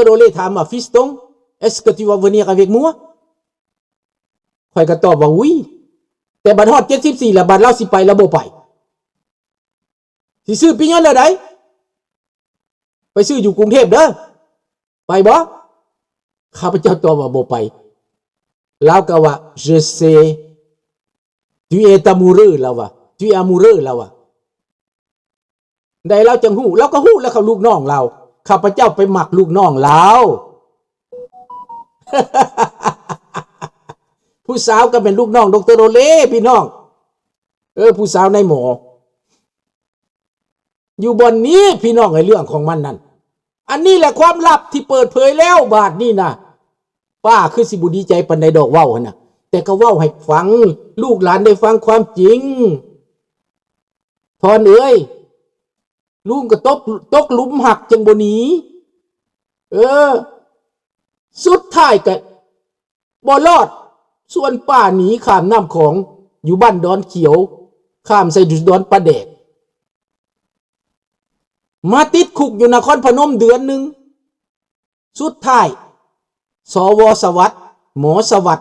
ໂຣເລຖາມວ່າ Fiston, est-ce que tu vas venir avec moi? ຂ້ອຍກໍຕອບວ່າ Oui, ແຕ່ບັດຮອດເຈັດສິບສີ່ແລ້ວ ບັດລາວຊິໄປ ລາວບໍ່ໄປ. ຊິຊື້ປີ້ຍົນແນວໃດ? ໄປຊື້ຢູ່ກຸງເທບເດີ. ໄປບໍ່? ຂ້າພະເຈົ້າຕອບວ່າບໍ່ໄປ. ລາວກໍວ່າ Je sais, tu es amoureux, ລາວວ່າ Tu es amoureux, ລາວວ່າ. ໃດລາວຈັ່ງຮູ້? ລາວກໍຮູ້ແລ້ວ ເຂົາລູກນ້ອງລາວ. ຂ້າພະເຈົ້າໄປມັກລູກນ້ອງລາວ. ຜູ້ສາວກໍແມ່ນລູກນ້ອງ ດຣ. ໂຣເລ ພີ່ນ້ອງ. ເອີ ຜູ້ສາວນາຍໝໍ. ຢູ່ບ່ອນນີ້ພີ່ນ້ອງເອີຍ ເລື່ອງຂອງມັນນັ້ນ. ອັນນີ້ແຫຼະຄວາມລັບທີ່ເປີດເຜີຍແລ້ວບາດນີ້ນະ. ປ້າຄືຊິບໍ່ດີໃຈປານໃດດອກເວົ້າຫັ້ນນະ, ແຕ່ກໍເວົ້າໃຫ້ຟັງ, ລູກຫຼານໄດ້ຟັງຄວາມຈິງ. ທອນເອີຍ, ລຸງກໍຕົກ, ຕົກຫຼຸມຮັກຈັ່ງບໍ່ໜີ. ເອີ, ສຸດທ້າຍກໍ ບໍ່ລອດ, ຊວນປ້າໜີຂ້າມນ້ຳຂອງ ຢູ່ບ້ານດອນຂຽວ, ຂ້າມໃສ່ດອນປາແດກ, ມາຕິດຄຸກຢູ່ນະຄອນພະນົມເດືອນໜຶ່ງ. ສຸດທ້າຍ ສວ ສະຫວັດ, ໝໍສະຫວັດ,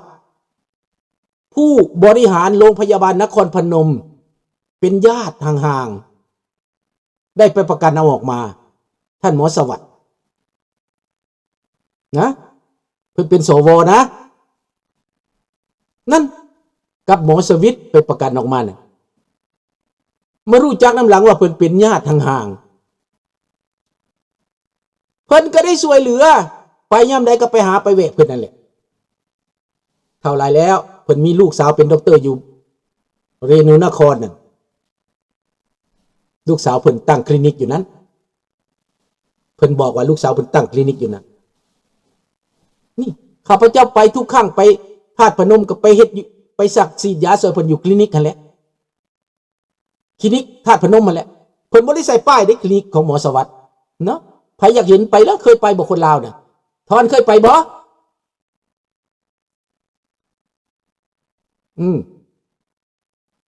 ຜູ້ບໍລິຫານໂລງພະຍາບານນະຄອນພະນົມ, ເປັນຍາດຫ່າງໆ ໄດ້ໄປປະກັນເອົາອອກມາ, ທ່ານໝໍສະຫວັດ. ນະ, ເພິ່ນເປັນ ສວ ນະ, ນັ້ນ ກັບໝໍສະຫວັດໄປປະກັນອອກມານະ, ມາຮູ້ຈັກນຳຫຼັງວ່າເພິ່ນເປັນຍາດຫ່າງໆ, ເພິ່ນກໍໄດ້ຊ່ວຍເຫຼືອ, ໄປຍາມໃດກໍໄປຫາໄປແວະເພິ່ນນັ້ນແຫຼະ. ເຖົ້າຫຼາຍແລ້ວ, ເພິ່ນມີລູກສາວເປັນດັອກເຕີຢູ່ເຣນູນະຄອນນັ້ນ, ລູກສາວເພິ່ນຕັ້ງຄລີນິກຢູ່ນັ້ນ. ເພິ່ນບອກວ່າລູກສາວເພິ່ນຕັ້ງຄລີນິກຢູ່ນັ້ນ. ນີ້ ຂ້າພະເຈົ້າໄປທຸກຄັ້ງ, ໄປທາດພະນົມກໍໄປເຮັດຢູ່, ໄປສັກສີດຢາຊ່ວຍເພິ່ນຢູ່ຄລີນິກຫັ້ນແຫຼະ, ຄລີນິກທາດພະນົມຫັ້ນແຫຼະ. ເພິ່ນບໍ່ໄດ້ໃສ່ປ້າຍເດ້, ຄລີນິກຂອງໝໍສະຫວັດເນາະ. ໃຜຢາກເຫັນໄປເລີຍ, ເຄີຍໄປບໍ່ຄົນລາວນະ? ທອນເຄີຍໄປບໍ່? ອືມ.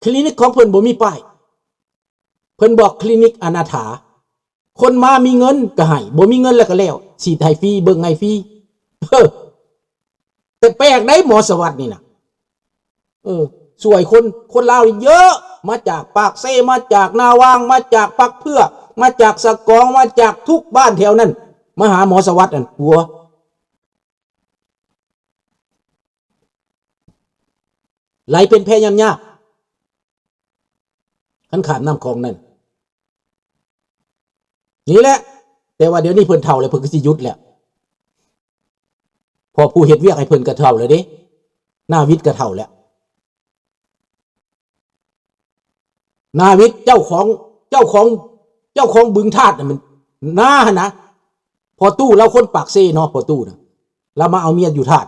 ຄລີນິກຂອງເພິ່ນບໍ່ມີປ້າຍ, ເພິ່ນບອກຄລີນິກອະນາຖາ, ຄົນມາມີເງິນກໍໃຫ້, ບໍ່ມີເງິນແລ້ວກໍແລ້ວ, ສີດໃຫ້ຟຣີ, ເບິ່ງໃຫ້ຟຣີ. ເອີ ແຕ່ແປກໄດ໋ ໝໍສະຫວັດນີ້ນະ. ເອີ ຊ່ວຍຄົນ, ຄົນລາວນີ້ເຍອະ, ມາຈາກປາກເຊ, ມາຈາກນາຫວ່າງ, ມາຈາກປັກເຜືອກ, ມາຈາກສະກອງ, ມາຈາກທຸກບ້ານແຖວນັ້ນ, ມາຫາໝໍສະຫວັດນັ້ນ, ປົວ ໄຫຼເປັນແພຍ່ຳຍາກ ຄັນຂ້າມນ້ຳຂອງນັ້ນ. ນີ້ແຫຼະ, ແຕ່ວ່າດຽວນີ້ເພິ່ນເຖົ້າແລ້ວ, ເພິ່ນກໍຊິຢຸດແລ້ວ, ເພາະຜູ້ເຮັດວຽກໃຫ້ເພິ່ນກໍເຖົ້າແລ້ວເດ້. ນາວິດກໍເຖົ້າແລ້ວ. ນາວິດ ເຈົ້າຂອງ, ເຈົ້າຂອງ, ເຈົ້າຂອງບຶງທາດນະ, ມັນນາຫັ້ນນະ. ພໍ່ຕູ້ລາວຄົນປາກເຊເນາະ, ພໍ່ຕູ້ນະ, ລາວມາເອົາເມຍຢູ່ທາດ.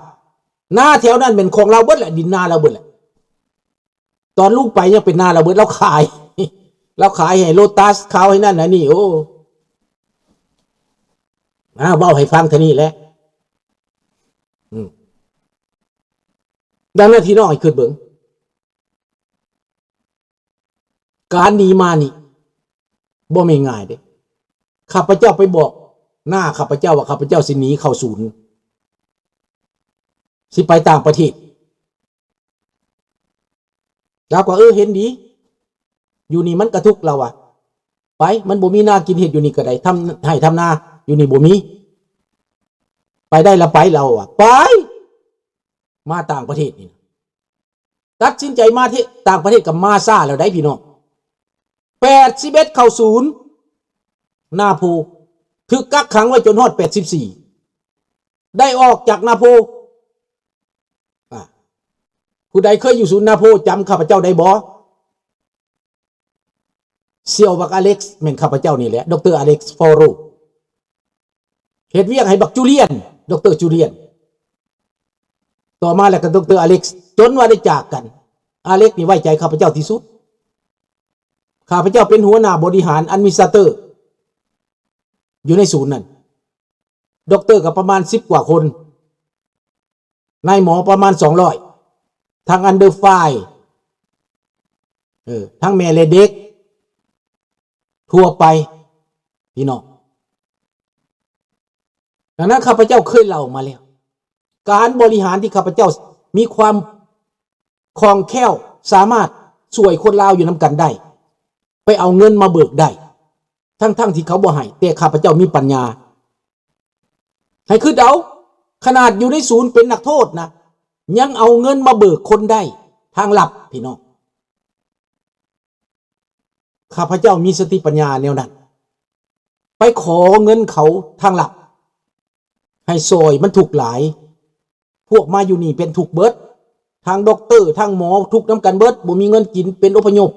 ນາແຖວນັ້ນແມ່ນຂອງລາວເບິດແຫຼະ, ດິນນາລາວເບິດແຫຼະ. ຕອນລຸງໄປຍັງເປັນນາລາວເບິດ, ລາວຂາຍ, ລາວຂາຍໃຫ້ໂລຕັສ, ຂາຍໃຫ້ນັ້ນໃຫ້ນີ້. ໂອ້ ອາ ເວົ້າໃຫ້ຟັງເທົ່ານີ້ແຫຼະ. ອືມ. ດັ່ງນັ້ນ ພີ່ນ້ອງໃຫ້ຄິດເບິ່ງ, ການໜີມານີ້ບໍ່ແມ່ນງ່າຍເດ້. ຂ້າພະເຈົ້າໄປບອກນ້າຂ້າພະເຈົ້າວ່າ ຂ້າພະເຈົ້າຊິໜີເຂົ້າສູນ, ຊິໄປຕ່າງປະເທດ. ລາວກໍ ເອີ ເຫັນດີ, ຢູ່ນີ້ມັນກະທຸກ, ລາວວ່າ. ໄປ, ມັນບໍ່ມີນາກິນເຮັດຢູ່ນີ້ກໍໄດ້, ທຳໄຮ່ທຳນາຢູ່ນີ້ບໍ່ມີ. ໄປໄດ້ລະໄປ, ລາວວ່າ. ໄປ ມາຕ່າງປະເທດນີ້ນະ, ຕັດສິນໃຈມາເທ-, ຕ່າງປະເທດກໍມາຊ້າແລ້ວໄດ໋ ພີ່ນ້ອງ. ແປດສິບເອັດເຂົ້າສູນນາໂພ, ຖືກກັກຂັງໄວ້ຈົນຮອດແປດສິບສີ່, ໄດ້ອອກຈາກນາໂພ. ອາ, ຜູ້ໃດເຄີຍຢູ່ສູນນາໂພ ຈຳຂ້າພະເຈົ້າໄດ້ບໍ່? ສ່ຽວບັກອາເລັກ ແມ່ນຂ້າພະເຈົ້ານີ້ແຫຼະ, ດຣ. ອາເລັກ ຟໍໂຣ. ເຮັດວຽກໃຫ້ບັກຈູລຽນ, ດຣ. ຈູລຽນ. ຕໍ່ມາແລ້ວກໍ ດຣ. ອາເລັກ, ຈົນວ່າໄດ້ຈາກກັນ. ອາເລັກນີ້ໄວ້ໃຈຂ້າພະເຈົ້າທີ່ສຸດ. ຂ້າພະເຈົ້າເປັນຫົວໜ້າບໍລິຫານ ແອດມິນສະຕຣາເຕີ ຢູ່ໃນສູນນັ້ນ. ດັອກເຕີກໍປະມານສິບກວ່າຄົນ, ນາຍໝໍປະມານສອງຮ້ອຍ, ທັງອັນເດີຟາຍ, ເອີ, ທັງແມ່ແລະເດັກ, ທົ່ວໄປ ພີ່ນ້ອງ. ດັ່ງນັ້ນ ຂ້າພະເຈົ້າເຄີຍເລົ່າມາແລ້ວ ການບໍລິຫານທີ່ຂ້າພະເຈົ້າມີຄວາມຄ່ອງແຄ້ວ ສາມາດຊ່ວຍຄົນລາວຢູ່ນຳກັນໄດ້ ໄປເອົາເງິນມາເບີກໄດ້ ທັງໆທີ່ເຂົາບໍ່ໃຫ້ ແຕ່ຂ້າພະເຈົ້າມີປັນຍາ. ໃຫ້ຄິດເອົາ, ຂະໜາດຢູ່ໃນສູນເປັນນັກໂທດນະ ຍັງເອົາເງິນມາເບີກຄົນໄດ້ທາງລັບ, ພີ່ນ້ອງ. ຂ້າພະເຈົ້າມີສະຕິປັນຍາແນວນັ້ນ ໄປຂໍເງິນເຂົາທາງລັບ ໃຫ້ຊ່ອຍ, ມັນທຸກຫຼາຍ. ພວກມາຢູ່ນີ້ເປັນທຸກເບິດ, ທັງດັອກເຕີ ທັງໝໍ ທຸກນຳກັນເບິດ, ບໍ່ມີເງິນກິນ, ເປັນອົບພະຍົບ.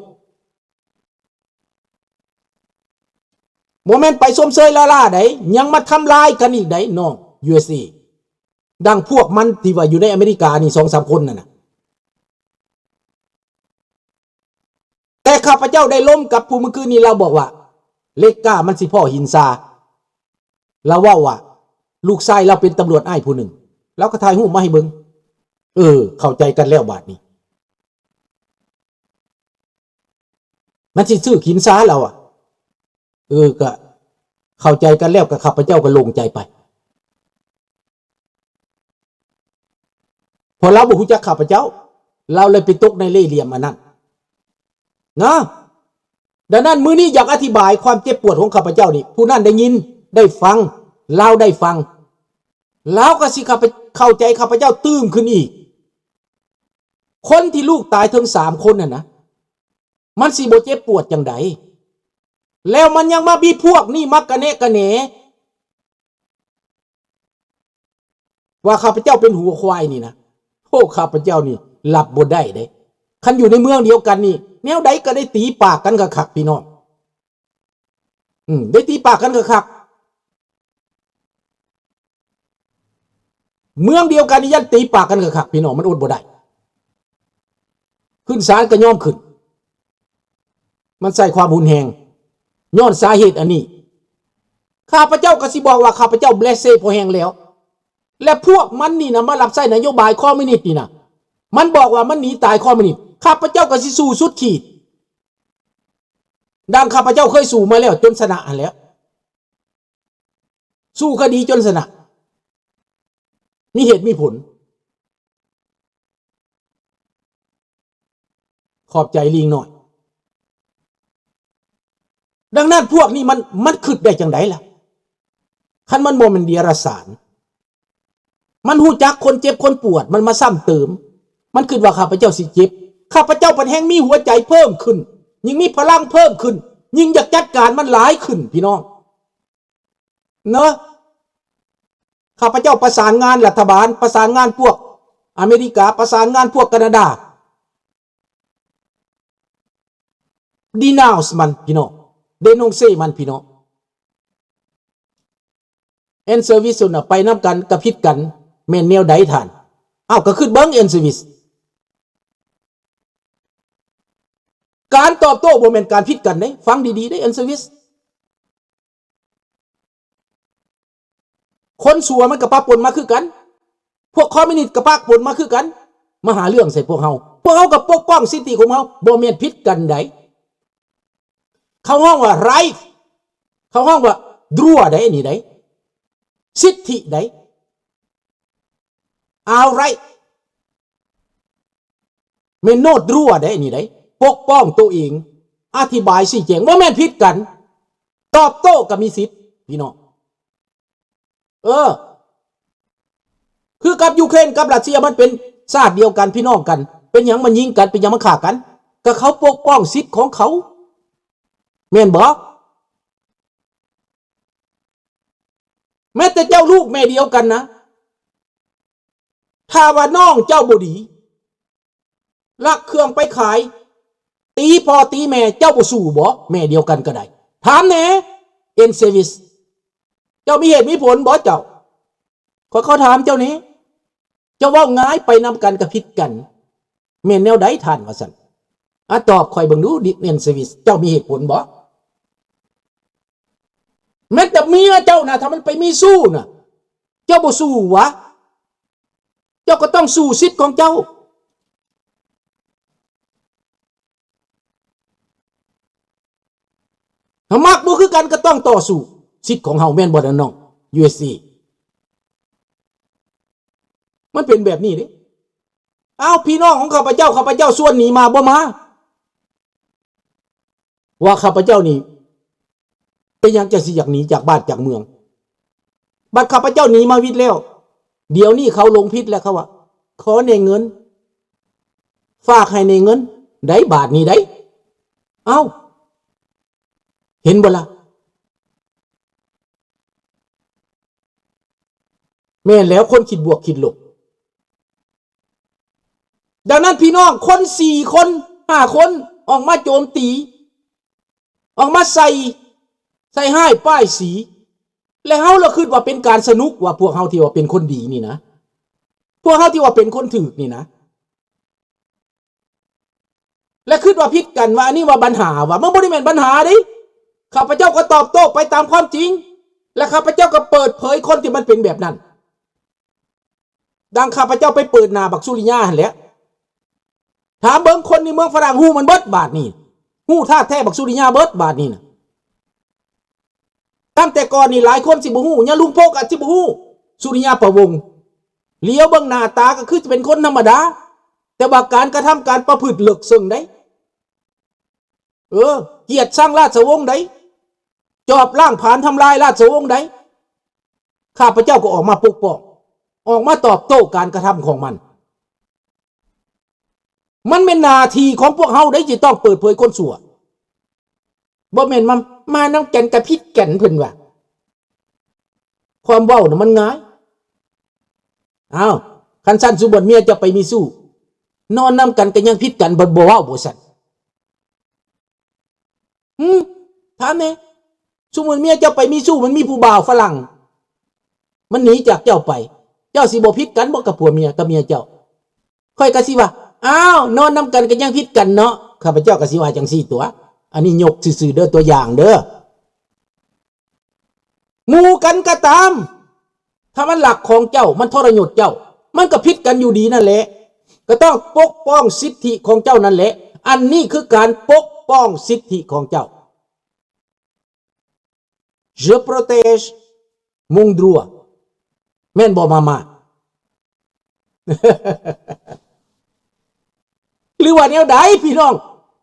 ບໍ່ແມ່ນໄປຊົມເຊີຍລ້າໆໃດ, ຍັງມາທຳລາຍກັນອີກໃດ໋ ນ້ອງ ຢູເອສເອ ດັ່ງພວກມັນທີ່ວ່າຢູ່ໃນອາເມລິການີ້ ສອງສາມຄົນນັ້ນນະ. ແຕ່ຂ້າພະເຈົ້າໄດ້ລົມກັບຜູ້ມື້ຄືນນີ້, ລາວບອກວ່າ ເຫຼັກກ້າມັນຊິພໍ້ຫີນຊາ. ລາວເວົ້າວ່າ ລູກຊາຍລາວເປັນຕຳຫຼວດອ້າຍຜູ້ໜຶ່ງ, ລາວກໍຖ່າຍຮູບມາໃຫ້ເບິ່ງ. ເອີ ເຂົ້າໃຈກັນແລ້ວບາດນີ້. ມັນຊິຊື້ກິນຊາລາວອະ. ເອີ ກະເຂົ້າໃຈກັນແລ້ວ ກະຂ້າພະເຈົ້າກໍໂລ່ງໃຈໄປ. ເພາະລາວບໍ່ຮູ້ຈັກຂ້າພະເຈົ້າ, ລາວເລີຍໄປຕົກໃນເລ່ຫຼ່ຽມອັນນັ້ນນະ. ດັ່ງນັ້ນ ມື້ນີ້ຢາກອະທິບາຍຄວາມເຈັບປວດຂອງຂ້າພະເຈົ້ານີ້, ຜູ້ນັ້ນໄດ້ຍິນ, ໄດ້ຟັງ, ລາວໄດ້ຟັງ, ລາວກໍຊິເຂົ້າໃຈຂ້າພະເຈົ້າຕື່ມຂຶ້ນອີກ. ຄົນທີ່ລູກຕາຍເຖິງສາມຄົນຫັ້ນນະ, ມັນຊິບໍ່ເຈັບປວດຈັ່ງໃດ? ແລ້ວມັນຍັງມາມີພວກນີ້ມາກະແນະກະແໜ ວ່າຂ້າພະເຈົ້າເປັນຫົວຄວາຍນີ້ນະ. ໂອ້ ຂ້າພະເຈົ້ານີ້ຮັບບໍ່ໄດ້ເດ້. ຄັນຢູ່ໃນເມືອງດຽວກັນນີ້ ແນວໃດກໍໄດ້ຕີປາກກັນຄັກໆ ພີ່ນ້ອງ. ອືມ ໄດ້ຕີປາກກັນຄັກໆ. ເມືອງດຽວກັນນີ້ຢ້ານຕີປາກກັນຄັກໆ ພີ່ນ້ອງ, ມັນອົດບໍ່ໄດ້. ຂຶ້ນສານກໍຍອມຂຶ້ນ. ມັນໃຊ້ຄວາມຮຸນແຮງ ຍ້ອນສາເຫດອັນນີ້. ຂ້າພະເຈົ້າກໍຊິບອກວ່າ ຂ້າພະເຈົ້າແບລັດເຊພໍແຮງແລ້ວ. ແລະ ພວກມັນນີ້ນະ ມາຮັບໃຊ້ນະໂຍບາຍຄອມມິວນິດນີ້ນະ. ມັນບອກວ່າມັນໜີຕາຍຄອມມິວນິດ. ຂ້າພະເຈົ້າກໍຊິສູ້ສຸດຂີດ. ດັ່ງຂ້າພະເຈົ້າເຄີຍສູ້ມາແລ້ວ ຈົນຊະນະຫັ້ນແຫຼະ. ສູ້ຄະດີຈົນຊະນະ. ມີເຫດມີຜົນ. ຂອບໃຈລີງນ້ອຍ. ດັ່ງນັ້ນ ພວກນີ້ມັນ, ມັນຄິດໄດ້ຈັ່ງໃດລະ? ຄັນມັນບໍ່ແມ່ນເດຍລະສານ. ມັນຮູ້ຈັກຄົນເຈັບຄົນປວດ, ມັນມາຊ້ຳເຕີມ. ມັນຄິດວ່າຂ້າພະເຈົ້າຊິເຈັບ. ຂ້າພະເຈົ້າພັດແຮ່ງມີຫົວໃຈເພີ່ມຂຶ້ນ, ຍິ່ງມີພະລັງເພີ່ມຂຶ້ນ, ຍິ່ງຢາກຈັດການມັນຫຼາຍຂຶ້ນ, ພີ່ນ້ອງ. ເນາະ ຂ້າພະເຈົ້າປະສານງານລັດຖະບານ, ປະສານງານພວກອາເມລິກາ, ປະສານງານພວກການາດາ, denounce ມັນ ພີ່ນ້ອງ, dénoncer ມັນ ພີ່ນ້ອງ. End Service ຫັ້ນນະ ໄປນຳກັນກະຜິດກັນ ແມ່ນແນວໃດທ່ານ? ອ້າວ ກະຄິດເບິ່ງ End Service. ການຕອບໂຕ້ບໍ່ແມ່ນການຜິດກັນເດ້, ຟັງດີໆເດ້ End Service. ຄົນຊົ່ວມັນກໍປະປົນມາຄືກັນ, ພວກຄອມມິວນິດກໍປະປົນມາຄືກັນ, ມາຫາເລື່ອງໃສ່ພວກເຮົາ. ພວກເຮົາກໍປົກປ້ອງສິດທິຂອງເຮົາ, ບໍ່ແມ່ນຜິດກັນໃດ. ເຂົາຮ້ອງວ່າ right, ເຂົາຮ້ອງວ່າ droit ໃດ໋ ອັນນີ້ໃດ໋, ສິດທິໃດ໋, our right. ແມ່ນ no droit ເດ້ນີ້ເດ້, ປົກປ້ອງໂຕເອງ, ອະທິບາຍຊີ້ແຈງ, ບໍ່ແມ່ນຜິດກັນ, ຕອບໂຕ້ກໍມີສິດ ພີ່ນ້ອງ. ເອີ ຄືກັບຢູເຄຣນກັບຣັດເຊຍ ມັນເປັນຊາດດຽວກັນ, ພີ່ນ້ອງກັນ, ເປັນຫຍັງມາຍິງກັນ, ເປັນຫຍັງມາຂ້າກັນ? ກໍເຂົາປົກປ້ອງສິດຂອງເຂົາ, ແມ່ນບໍ່? ແມ້ແຕ່ເຈົ້າລູກແມ່ດຽວກັນນະ, ຖ້າວ່ານ້ອງເຈົ້າບໍ່ດີ, ລັກເຄື່ອງໄປຂາຍ, ຕີພໍ່ຕີແມ່, ເຈົ້າບໍ່ສູ້ບໍ? ແມ່ດຽວກັນກໍໄດ້. ຖາມແດ່ End Service, ເຈົ້າມີເຫດມີຜົນບໍເຈົ້າ? ຂ້ອຍຂໍຖາມເຈົ້າແດ່. ເຈົ້າເວົ້າງ່າຍ, ໄປນຳກັນກໍຜິດກັນ, ແມ່ນແນວໃດທ່ານ? ວ່າຊັ້ນ. ອາ ຕອບຂ້ອຍເບິ່ງດູ, End Service, ເຈົ້າມີເຫດຜົນບໍ່? ແມ່ນແຕ່ເມຍເຈົ້ານະ, ຖ້າມັນໄປມີຊູ້ນະ, ເຈົ້າບໍ່ສູ້ຫວາ? ເຈົ້າກໍຕ້ອງສູ້ສິດຂອງເຈົ້າ. ຖ້າມັກບໍ່ຄືກັນກໍຕ້ອງຕໍ່ສູ້ສິດຂອງເຮົາ, ແມ່ນບໍ່ນະນ້ອງ USC? ມັນເປັນແບບນີ້ເດ້. ອ້າວ ພີ່ນ້ອງຂອງຂ້າພະເຈົ້າ ຂ້າພະເຈົ້າຊວນໜີມາ ບໍ່ມາ. ວ່າຂ້າພະເຈົ້ານີ້ ເປັນຫຍັງຈັ່ງຊິຢາກໜີຈາກບ້ານຈາກເມືອງ? ບັດຂ້າພະເຈົ້າໜີມາວິດແລ້ວ ດຽວນີ້ເຂົາຫຼົງຜິດແລ້ວ ເຂົາວ່າ ຂໍແດ່ເງິນ ຝາກໃຫ້ແດ່ເງິນ ໄດ້ບາດນີ້ໄດ້. ເອົ້າ ເຫັນບໍ່ລະ? ແມ່ນແລ້ວ ຄົນຄິດບວກຄິດລົບ. ດັ່ງນັ້ນ ພີ່ນ້ອງ ຄົນສີ່ຄົນ ຫ້າຄົນ ອອກມາໂຈມຕີ ອອກມາໃສ່ ໃສ່ຮ້າຍປ້າຍສີ ແລະ ເຮົາລະຄິດວ່າເປັນການສະໜຸກວ່າ ພວກເຮົາທີ່ວ່າເປັນຄົນດີນີ້ນະ ພວກເຮົາທີ່ວ່າເປັນຄົນຖືກນີ້ນະ ແລະ ຄິດວ່າຜິດກັນ ວ່າອັນນີ້ວ່າບັນຫາ ວ່າມັນບໍ່ໄດ້ແມ່ນບັນຫາເດ້. ຂ້າພະເຈົ້າກໍຕອບໂຕ້ໄປຕາມຄວາມຈິງ ແລະ ຂ້າພະເຈົ້າກໍເປີດເຜີຍຄົນທີ່ມັນເປັນແບບນັ້ນ. ດັ່ງຂ້າພະເຈົ້າໄປເປີດໜ້າບັກສຸລິຍາຫັ້ນແຫຼະ. ຖາມເບິ່ງຄົນໃນເມືອງຝຣັ່ງຮູ້ມັນເບິດບາດນີ້ ຮູ້ທ່າແທ້ບັກສຸລິຍາເບິດບາດນີ້ນະ. ຕັ້ງແຕ່ກ່ອນນີ້ຫຼາຍຄົນຊິບໍ່ຮູ້ ຍາລຸງໂພກອາດຊິບໍ່ຮູ້ ສຸລິຍາປະວົງ. ຫຼຽວເບິ່ງໜ້າຕາກໍຄືຈະເປັນຄົນທຳມະດາ ແຕ່ວ່າການກະທຳການປະພຶດເລິກເຊິ່ງໃດ໋. ເອີ ກຽດຊັງລາຊະວົງໃດ໋ ຈອບລ້າງຜານທຳລາຍລາຊະວົງໃດ໋. ຂ້າພະເຈົ້າກໍອອກມາປົກປ້ອງ ອອກມາຕອບໂຕ້ການກະທຳຂອງມັນ. ມັນແມ່ນໜ້າທີ່ຂອງພວກເຮົາໃດ໋ ທີ່ຕ້ອງເປີດເຜີຍຄົນຊົ່ວ. ບໍ່ແມ່ນມາ ມານຳກັນກະຜິດກັນ ເພິ່ນວ່າ. ຄວາມເວົ້ານະມັນງ່າຍ. ອ້າວ ຄັນຊັ້ນ ສົມມຸດເມຍເຈົ້າໄປມີຊູ້ ນອນນຳກັນກໍຍັງຜິດກັນ ບໍ່ ບໍ່ເວົ້າບໍ່ຊັ້ນ? ຫື ຖາມແດ່ ສົມມຸດເມຍເຈົ້າໄປມີຊູ້ ມັນມີຜູ້ບ່າວຝຣັ່ງ ມັນໜີຈາກເຈົ້າໄປ ເຈົ້າຊິບໍ່ຜິດກັນບໍ່ກັບຜົວເມຍ ກັບເມຍເຈົ້າ? ຂ້ອຍກໍຊິວ່າ ອ້າວ ນອນນຳກັນກໍຍັງຜິດກັນເນາະ. ຂ້າພະເຈົ້າກໍຊິວ່າຈັ່ງຊີ້ຕົວະ. ອັນນີ້ຍົກຊື່ໆເດີ ຕົວຢ່າງເດີ. ໝູ່ກັນກໍຕາມ ຖ້າມັນລັກຂອງເຈົ້າ ມັນທໍລະຍົດເຈົ້າ ມັນກໍຜິດກັນຢູ່ດີນັ້ນແຫຼະ. ກໍຕ້ອງປົກປ້ອງສິດທິຂອງເຈົ້ານັ້ນແຫຼະ. ອັນນີ້ຄືການປົກປ້ອງສິດທິຂອງເຈົ້າ. Je protège mon droit. ແມ່ນບໍ່ ມາມາ? ຫຼືວ່າແນວໃດພີ່ນ້ອງ?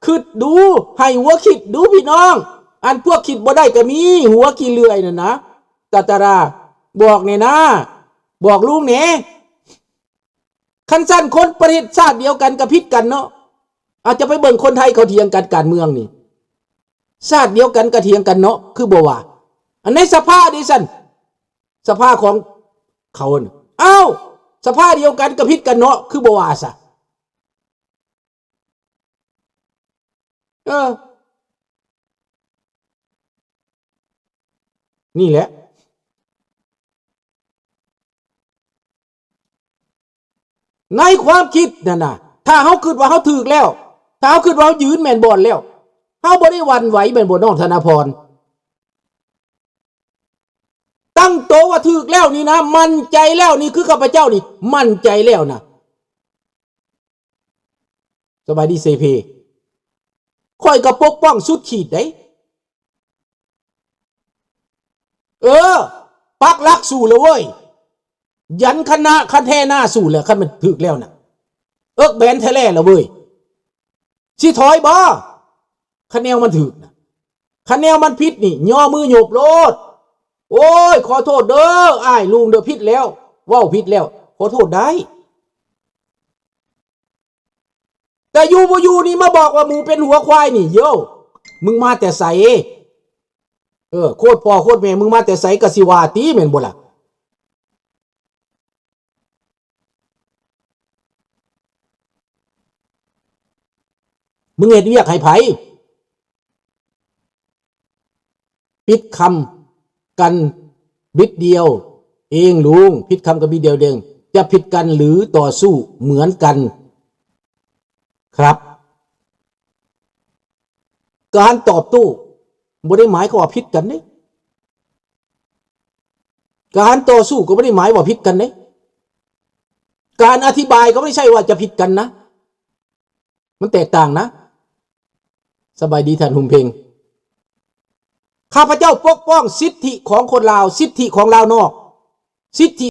ຄິດດູ ໃຫ້ຫົວຄິດດູພີ່ນ້ອງ. ອັນພວກຄິດບໍ່ໄດ້ກໍມີ ຫົວຂີ້ເລື່ອຍນັ້ນນະ. ຕາຕາລາ ບອກແດ່ນາ ບອກລຸງແດ່. ຄັນຊັ້ນຄົນປະເທດຊາດດຽວກັນກໍຜິດກັນເນາະ. ອາດຈະໄປເບິ່ງຄົນໄທເຂົາຖຽງກັນການເມືອງນີ້ ຊາດດຽວກັນກໍຖຽງກັນເນາະ ຄືບໍ່ວ່າ? ອັນໃນສະພາເດຊັ້ນ ສະພາຂອງເຂົານະ ອ້າວ ສະພາດຽວກັນກໍຜິດກັນເນາະ ຄືບໍ່ວ່າຊະ? ເອີ ນີ້ແຫຼະ ໃນຄວາມຄິດນັ້ນນະ ຖ້າເຮົາຄິດວ່າເຮົາຖືກແລ້ວ ຖ້າເຮົາຄິດວ່າເຮົາຢືນແມ່ນບ່ອນແລ້ວ ເຮົາບໍ່ໄດ້ຫວັ່ນໄຫວແມ່ນບໍ່ ນ້ອງທະນາພອນ? ຕັ້ງໂຕວ່າຖືກແລ້ວນີ້ນະ ໝັ້ນໃຈແລ້ວນີ້ ຄືຂ້າພະເຈົ້ານີ້ ໝັ້ນໃຈແລ້ວນະ. ສະບາຍດີເສເພ ຂ້ອຍກໍປົກປ້ອງສຸດຂີດເດ້. ເອີ ປັກຫຼັກສູ້ແລ້ວເວີຍ ຢັນຄະນະຄັນແທນາສູ້ແລ້ວ ຄັນມັນຖືກແລ້ວນະ ເອິກແບນແທ້ແລ້ແລ້ວເວີຍ. ຊິຖອຍບໍ່? ຄັນແນວມັນຖືກນະ ຄັນແນວມັນຜິດນີ້ ຍໍມືຍົບໂລດ. ໂອ້ຍ ຂໍໂທດເດີ ອ້າຍລຸງເດີ ຜິດແລ້ວ ເວົ້າຜິດແລ້ວ ຂໍໂທດໄດ້. ແຕ່ຢູ່ບໍ່ຢູ່ນີ້ມາບອກວ່າໝູເປັນຫົວຄວາຍນີ້ ໂຢ ມຶງມາແຕ່ໃສ? ເອີ ໂຄດພໍ່ໂຄດແມ່ມຶງມາແຕ່ໃສກໍຊິວ່າຕິ ແມ່ນບໍ່ລະ? ມຶງເຮັດວຽກໃຫ້ໃຜ? ຜິດຄຳກັນບິດດຽວເອງລຸງ ຜິດຄຳກັນບິດດຽວເອງ ຈະຜິດກັນຫຼືຕໍ່ສູ້ເໝືອນກັນຄັບ. ການຕອບໂຕ້ບໍ່ໄດ້ໝາຍຄວາມວ່າຜິດກັນເດ້. ການຕໍ່ສູ້ກໍບໍ່ໄດ້ໝາຍວ່າຜິດກັນເດ້. ການອະທິບາຍກໍບໍ່ໄດ້ໃຊ່ວ່າຈະຜິດກັນນະ. ມັນແຕກຕ່າງນະ. ສະບາຍດີທ່ານຫຸມເພັງ. ຂ້າພະເຈົ້າປົກປ້ອງສິດທິຂອງຄົນລາວ, ສິດທິຂອງລາວນອກ, ສິດທິ